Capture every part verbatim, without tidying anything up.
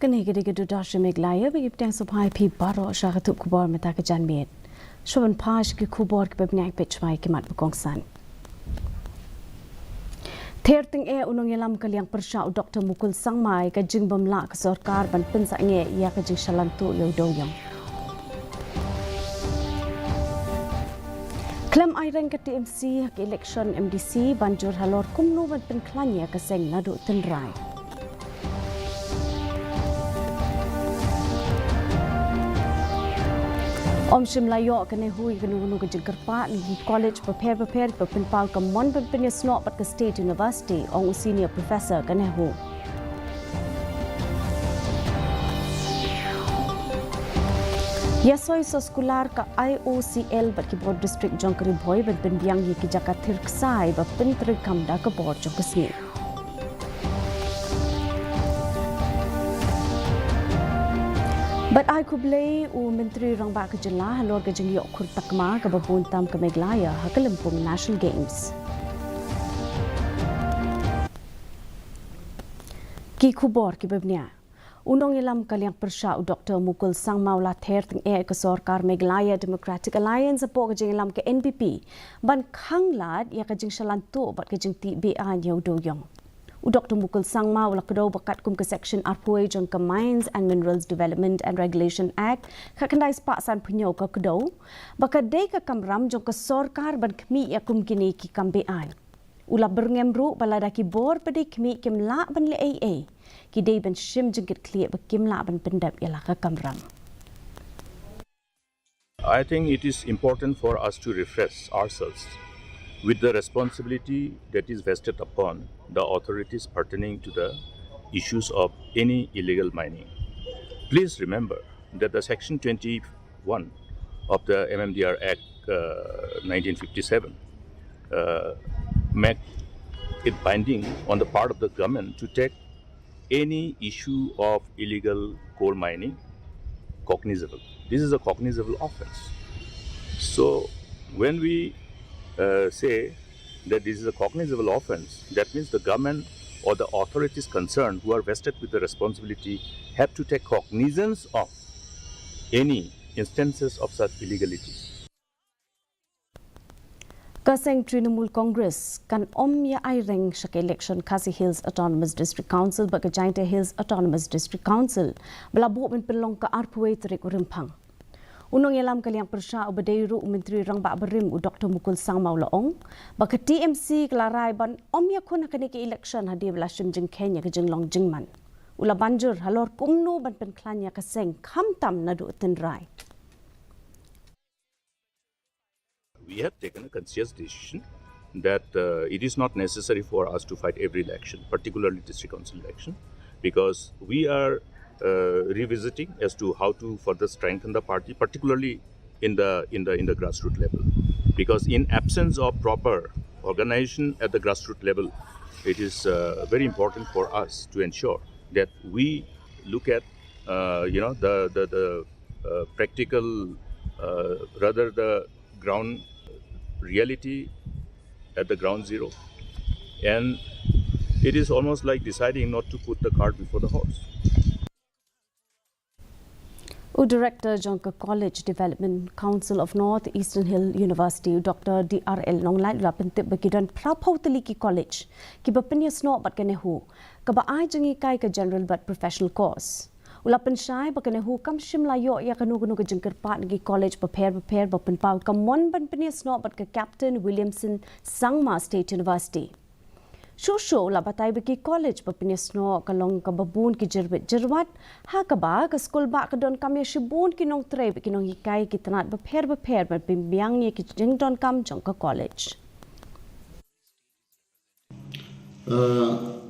Kane ka dei ka Doordarshan Meghalaya, ba ngi pdiang sngewbha ïa phi baroh sha ka tup khubor mynta ka janmiet. Shuwa ban phai sha ki khubor kiba bniah, peit shwa ïa ki mat ba kongsan. Ther tyngeh u nongïalam ka liang pyrshah u Doktor Mukul Sangma ïa ka jingbym lah ka sorkar ban pynsangeh ïa ka jingshalan tuh ïa u dewïong. Khlem aireng ka T M C ha ka election M D C, ban jur halor kumno ban pynkhlaiñ ïa ka seng naduh tynrai. Ym shym la ïoh ka NEHU ïa kano kano ka jingkyrpad na ki college bapher bapher ba pynpaw ka mon ban pynïasnoh bad ka State University, ong u senior professor ka NEHU. Ïa soi soskular ka I O C L bad ki bor district jong ka Ri Bhoi ban pynbiang ïa ki jaka thir ksai ba pyntreikam da ka bor jong ka sngi. Bad ai khublei u Myntri Rangbah ka Jylla halor ka jingïoh khur takma kaba bun tam ka Meghalaya ha ka lympung National Games. Ki khubor kiba bniah. U nongïalam ka liang pyrshah u Doktor Mukul Sangma u la ther tyngeh ïa ka sorkar Meghalaya Democratic Alliance hapoh ka jingïalam ka N P P ban khanglad ïa ka jingshalan tuh bad ka jingtih beaiñ ïa u dewïong. U Doktor Mukul Sangma u la kdew ba katkum ka section arphew jong ka Mines and Minerals Development and Regulation Act, khatkhyndai spah sanphew ka kdew ba ka dei ka kamram jong ka sorkar ban khmih ïa kum kine ki kam beaiñ. U la byrngem ruh ba lada ki bor ba dei khmih kim lah ban leh ei ei, ki dei ban shim jingkitkhlieh ba kim lah ban pyndep ïa la ka kamram. I think it is important for us to refresh ourselves with the responsibility that is vested upon the authorities pertaining to the issues of any illegal mining. Please remember that the Section twenty-one of the M M D R Act, uh, nineteen fifty-seven, uh, make it binding on the part of the government to take any issue of illegal coal mining cognizable. This is a cognizable offense. So when we, uh, say that this is a cognizable offense, that means the government or the authorities concerned who are vested with the responsibility have to take cognizance of any instances of such illegalities. Ka seng Trinamool Congress kan ym ïa aireng sha ka election Khasi Hills Autonomous District Council bad ka Jaintia Hills Autonomous District Council ba la buh ban pynlong ka arphew tarik u Rymphang. U nongïalam ka liang pyrshah uba dei ruh u Myntri Rangbah barim u Doktor Mukul Sangma u la ong ba ka T M C ka la rai ban ym ïakhun ha kane ka election hadien ba la shim jingkheiñ ïa ka jinglong jingman. U la ban jur halor kumno ban pynkhlaiñ ïa ka seng khamtam naduh tynrai. We have taken a conscious decision that, uh, it is not necessary for us to fight every election, particularly district council election, because we are, uh, revisiting as to how to further strengthen the party, particularly in the, in the, in the grassroots level. Because in absence of proper organization at the grassroots level, it is, uh, very important for us to ensure that we look at, uh, you know, the, the, the, uh, practical, uh, rather the ground reality at the ground zero. And it is almost like deciding not to put the cart before the horse. U Director jong ka College Development Council of North Eastern Hill University, u Doctor D R L Nonglait, u la pyntip ba ki don phra phew tylli ki college kiba pynïasnoh bad ka NEHU, kaba ai jinghikai ka general bad professional course. U la pynshai ba ka NEHU kam shym la ïoh ïa kano kano ka jingkyrpad na ki college bapher bapher ba pynpaw ka mon ban pynïasnoh bad ka Captain Williamson Sangma State University. Shuh shuh u la batai ba ki college ba pynïasnoh ka long kaba bun ki jyrwit jyrwat, ha kaba ka skul bah ka donkam ïa shibun ki nongtrei bad ki nonghikai ki tnat bapher bapher ban pynbiang ïa ki jingdonkam jong ka college. Uh,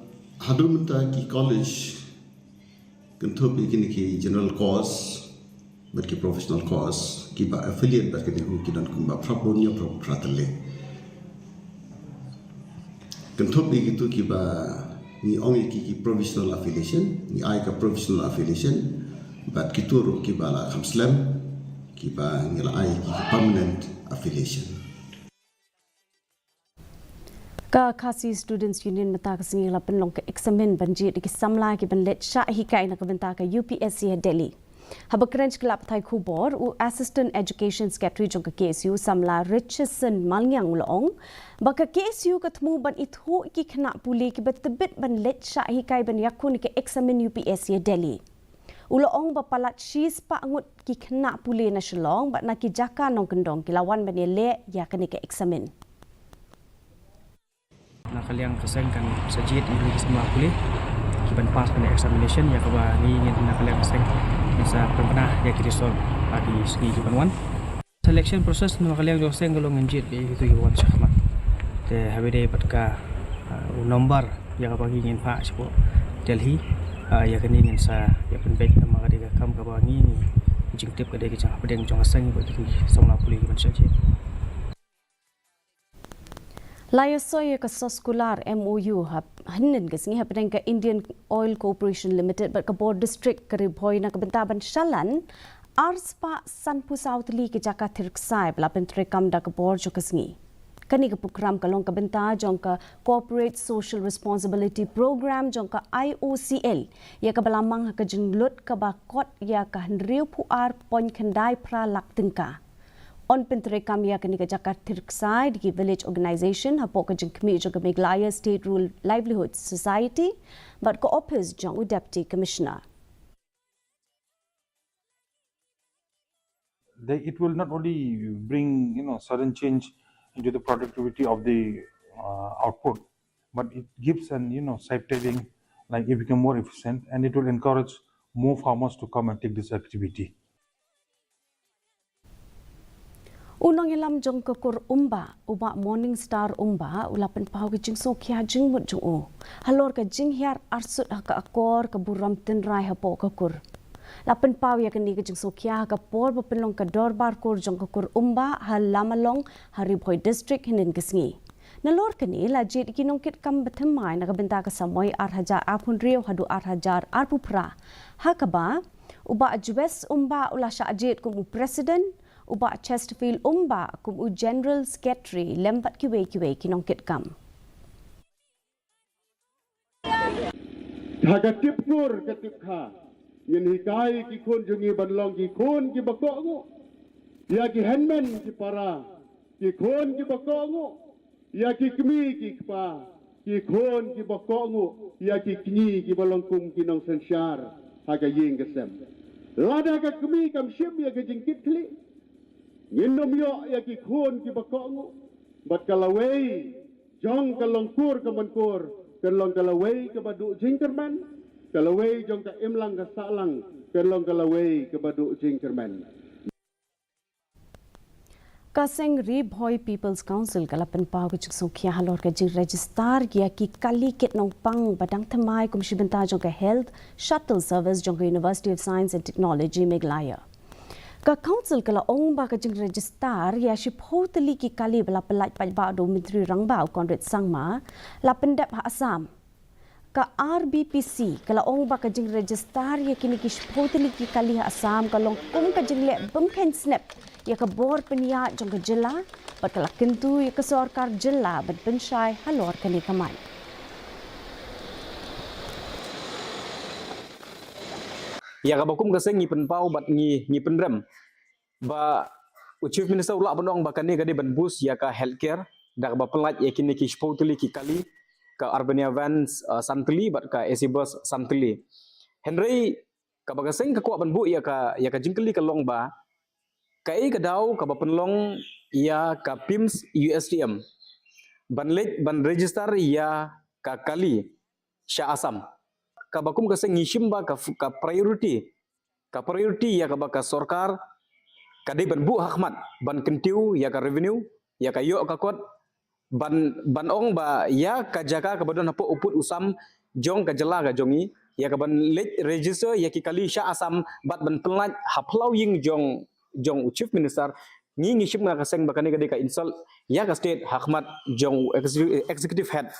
haduh mynta ki college kynthup ïa kine ki general course bad ki professional course kiba affiliate bad ka NEHU ki don kumba phra phew hynñiew, phra phew phra tylli. Kynthup ïa kitu kiba ngi ong ïa ki, ki provisional affiliation, ngi ai ka provisional affiliation, bad kitu ruh kiba la kham slem, kiba ngi la ai ki permanent affiliation. Ka Khasi Students Union mynta ka sngi la pynlong ka eksamin ban jied ïa ki samla ki ban leit shah hikai na ka bynta ka U P S C ha Delhi. Haba kren sha ki lad pathai khubor, u Assistant Education Secretary jong ka K S U, samla Richardson Malngiang, u la ong ba ka K S U ka thmu ban ithuh ïa ki khynnah pule kiba tbit ban leit shah hikai ban ïakhun ïa ka eksamin U P S C ha Delhi. U la ong ba palat shispah ngut ki khynnah pule na Shillong bad na ki jaka nongkyndong ki la wan ban ïaleh ïa kane ka eksamin. Na ka liang ka seng kan sa jied ïa ki samla pule ki ban pass kane examination, ïa kaba ngi ngin, na ka liang ka seng, ngin sa pynbna ïa ki result ha ki sngi ki ban wan. Selection process na ka liang jong seng ka long ngin jied ïa kito ki ban wan shakhmat. Te haba dei pat ka, uh, u number ïa kaba ngi ngin phah shapoh Delhi, uh, ïa kane ngin sa ïa pynbeit, namar ka dei ka kam kaba ngi, ngi jingtip ka dei ka jingpdeng jong ka seng bad ki samla pule ki ban sa jied. La ïasoi ïa ka soskular M O U ha, hynnin ka sngi hapdeng ka Indian Oil Corporation Limited bad ka bor district ka Ri Bhoi na ka bynta ban shalan arspah sanphew saw tylli ki jaka thir ksai ba la pyntreikam da ka bor jong ka sngi. Kane ka program ka long ka bynta jong ka Corporate Social Responsibility Program jong ka I O C L, ïa kaba la mang ha ka jinglut kaba kot ïa ka hynriewphew ar point khyndai phra lak tyngka. Yn pyntreikam ïa kane ka jaka thir ksai da ki village organization hapoh ka jingkhmih jong ka Meghalaya State Rural Livelihood Society bad ka ophis jong u Deputy Commissioner. They, it will not only bring, you know, sudden change into the productivity of the, uh, output, but it gives an, you know, saving, like, it become more efficient, and it will encourage more farmers to come and take this activity. U nongïalam jong ka kur Umbah, u Bah Morning Star Umbah, u la pynpaw ka jingsngewkhia jingmut jong u halor ka jinghiar arsut ha ka akor ka burom tynrai hapoh ka kur. La pynpaw ïa kane ka jingsngewkhia ha ka por ba pynlong ka dorbar kur jong ka kur Umbah ha Lamalong ha Ri Bhoi District hynnin ka sngi. Nalor kane la jied ïa ki nongkitkam bathymmai na ka bynta ka samoi ar hajar arphew hynriew haduh ar hajar arphew phra, ha kaba u Bah Jewes Umbah u la shah jied kum u President, u Bah Chesterfield Umbah kum u General Secretary lem bad kiwei kiwei ki nongkitkam. Ha ka tip kur ka tip kha, ngin hikai ki khun jong ngi ban long ki khun kiba kohnguh. Ïa ki hynmen ki para, ki khun kiba kohnguh. Ïa ki kmie ki kpa, ki khun kiba kohnguh. Ïa ki kñi kiba long kum ki nongsynshar ha ka ïing ka sem. Lada ka kmie kam shim ïa ka jingkitkhlieh, ngin ym ïoh ïa ki khun kiba kohnguh. Bad ka lawei jong ka long kur ka man kur kan long ka lawei kaba duh jingkyrmen, ka lawei jong ka imlang ka sahlang kan long ka lawei kaba duh jingkyrmen. Ka seng Ri Bhoi People's Council ka la pynpaw ka jingsngewkhia halor ka jingregister ïa ki kali kit nongpang ba dang thymmai kum shi bynta jong ka Health Shuttle Service jong ka University of Science and Technology Meghalaya. Ka Council ka la ong ba ka jingregister ïa shiphew tylli ki kali ba la pyllait paidbah da u Myntri Rangbah u Conrad Sangma la pyndep ha Assam. Ka R B P C ka la ong ba ka jingregister ïa kine ki shiphew tylli ki kali ha Assam ka long kum ka jingleh bymkheiñ snep ïa ka bor pynïaid jong ka jylla bad ka la kyntu ïa ka sorkar jylla ban pynshai halor kane ka mat. Ïa kaba kum ka seng ngi pynpaw bad ngi, ngi pynrem ba u Chief Minister u lah ban ong ba kane ka dei ban boost ïa ka healthcare da kaba pyllait ïa kine ki shiphew tylli ki kali, ka Urbania Vans, uh, san tylli bad ka A C Bus san tylli. Hynrei kaba ka seng ka kwah ban buh ïa ka, ïa ka jingkylli ka long ba kaei ka daw kaba pynlong ïa ka PIMS U S T M ban leit ban register ïa ka kali sha Assam. Kaba kum ka seng ngi shim ba ka, ka priority, ka priority ïa kaba ka sorkar ka dei ban buh ha khmat ban kyntiew ïa ka revenue, ïa ka ïoh ka kot, ban, ban ong ba ïa ka jaka kaba don hapoh u pud u sam jong ka jylla ka jong ngi, ïa kaban leit register ïa ki kali sha Assam bad ban pyllait ha phyllaw ïing jong, jong u Chief Minister, ngi, ngi shim na ka seng ba kane ka dei ka insult ïa ka state ha khmat jong u executive, executive head.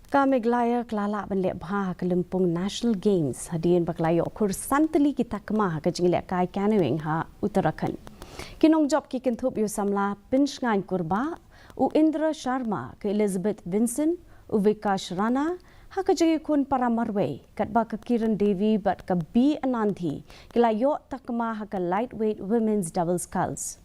Ka Meghalaya ka la lah ban leh bha ha ka lympung National Games hadien ba ka la ïoh khur san tylli ki takma ha ka jinglehkai canoeing ha Uttarakhand. Ki nongjop ki kynthup ïa u samla pynshngaiñ kurbah U Indra Sharma, ka Elizabeth Vincent, u Vikash Rana, ha ka jingïakhun para marwei, katba ka Kiran Devi bad ka B Anandhi, ki la ïoh takma ha ka lightweight women's double sculls.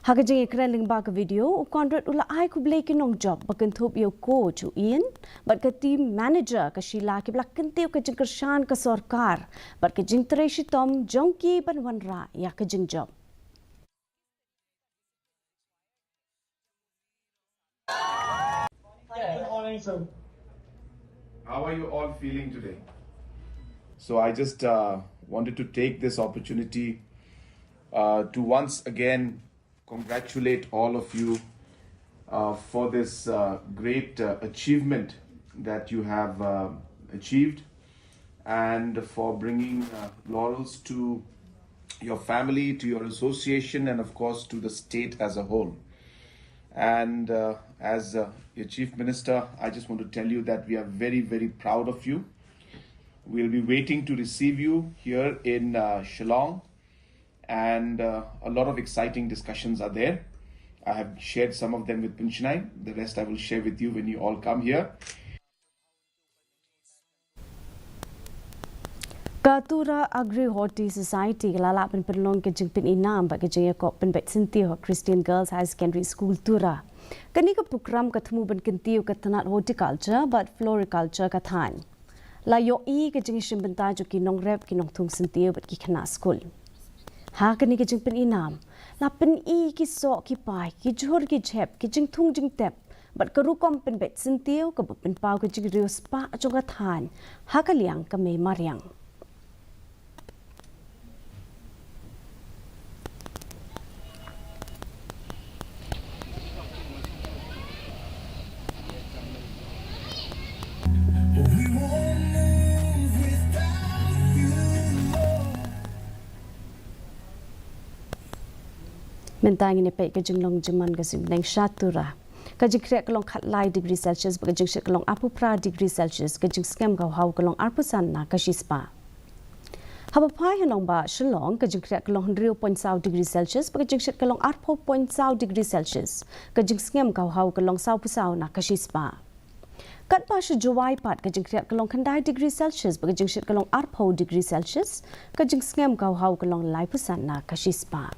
Ha ka jingïakren lyngba ka video, u Conrad u la ai khublei ki nongjop ba kynthup ïa u coach u Ian, bad ka team manager ka Sheila kiba la kyntiew ka jingkyrshan ka sorkar, bad ka jingtrei shitom jong ki ban wanrah ïa ka jingjop. How are you all feeling today? So I just uh, wanted to take this opportunity uh, to once again congratulate all of you uh, for this uh, great uh, achievement that you have uh, achieved, and for bringing uh, laurels to your family, to your association, and of course to the state as a whole. And uh, as uh, your Chief Minister, I just want to tell you that we are very, very proud of you. We'll be waiting to receive you here in uh, Shillong, and uh, a lot of exciting discussions are there. I have shared some of them with Punchnai. The rest I will share with you when you all come here. Ka Tura Agri Horti Society ka la lah ban pynlong ka jingpyni nam bad ka jingïakop pynbeit syntiew ha Christian Girls Higher Secondary School Tura. Kane ka program ka thmu ban kyntiew ka tnat horticulture bad floriculture ka thaiñ. La ïohi ka jingïashim bynta jong ki nongrep, ki nongthung syntiew bad ki khynnah skul. Ha kane ka jingpyni nam, la pyni ki soh ki pai, ki jhur ki jhep, ki jingthung jingtep, bad ka rukom pynbeit syntiew kaba pynpaw ka jingriewspah jong ka thaiñ ha ka liang ka mei mariang. Mynta ngin ïa peit ka jinglong jingman ka suiñ bneng sha Tura. Ka jingkhreh ka long khatlai degree Celsius, bad ka jingshit ka long arphew phra degree Celsius, ka jingsngem ka haw ka long arphew san na ka shispah. Haba phai ha nongbah Shillong, ka jingkhreh ka long hynriew point saw degree Celsius, bad ka jingshit ka long arphew point saw degree Celsius, ka jingsngem ka haw ka long sawphew saw na ka shispah. Katba sha Jowai pat ka jingkhreh ka long khyndai degree Celsius, bad ka jingshit ka long arphew degree Celsius, ka jingsngem ka haw ka long laiphew san na ka shispah.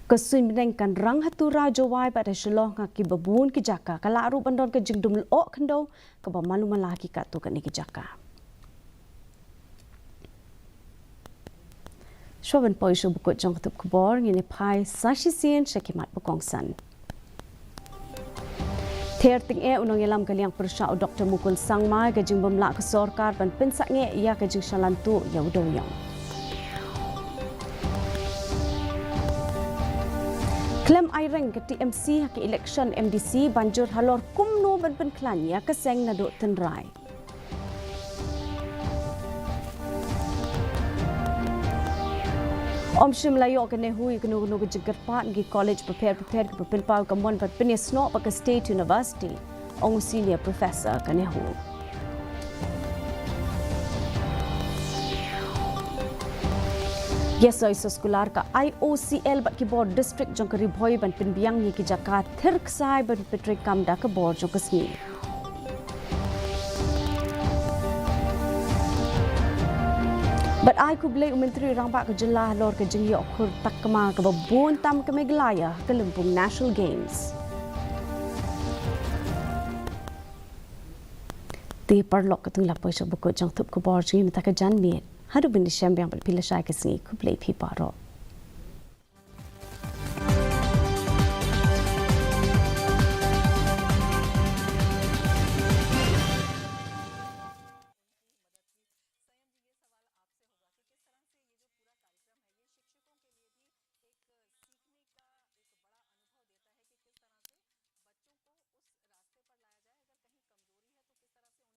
Ka suiñ bneng kan rang ha Tura, Jowai bad ha Shillong ha kiba bun ki jaka, ka lah ruh ban don ka jingdum lyoh khyndew kaba malu mala ha ki katto katne ki jaka. Shuwa ban poi sha ba kut jong ka tup khubor, ngin ïa phai sa shisien sha ki mat ba kongsan. Ther tyngeh u nongïalam ka liang pyrshah u Doktor Mukul Sangma ïa ka jingbymlah ka sorkar ban pynsangeh ïa ka jingshah lantuh ïa u dewïong. Khlem aireng ka T M C ha ka election M D C, ban jur halor kumno ban pynkhlaiñ ïa ka seng naduh tynrai. Ym shym la ïoh ka NEHU ïa kano kano ka jingkyrpad na ki college bapher bapher kaba pynpaw ka mon ban pynïasnoh bad ka State University, ong u Senior Professor ka NEHU. Ïa soi soskular ka I O C L bad ki bor district jong ka Ri Bhoi ban pynbiang ïa ki jaka thir ksai ban pyntreikam da ka bor jong ka sngi. Bad ai khublei u Myntri Rangbah ka jylla halor ka jingïoh khur takma kaba bun tam ka Meghalaya ha ka lympung National Games. Te paralok, katto ngi la poi sha ba kut jong ka tup khubor jong ngi mynta ka janmiet. Haduh ban ïashem biang bad phi lashai ka sngi, khublei phi baroh.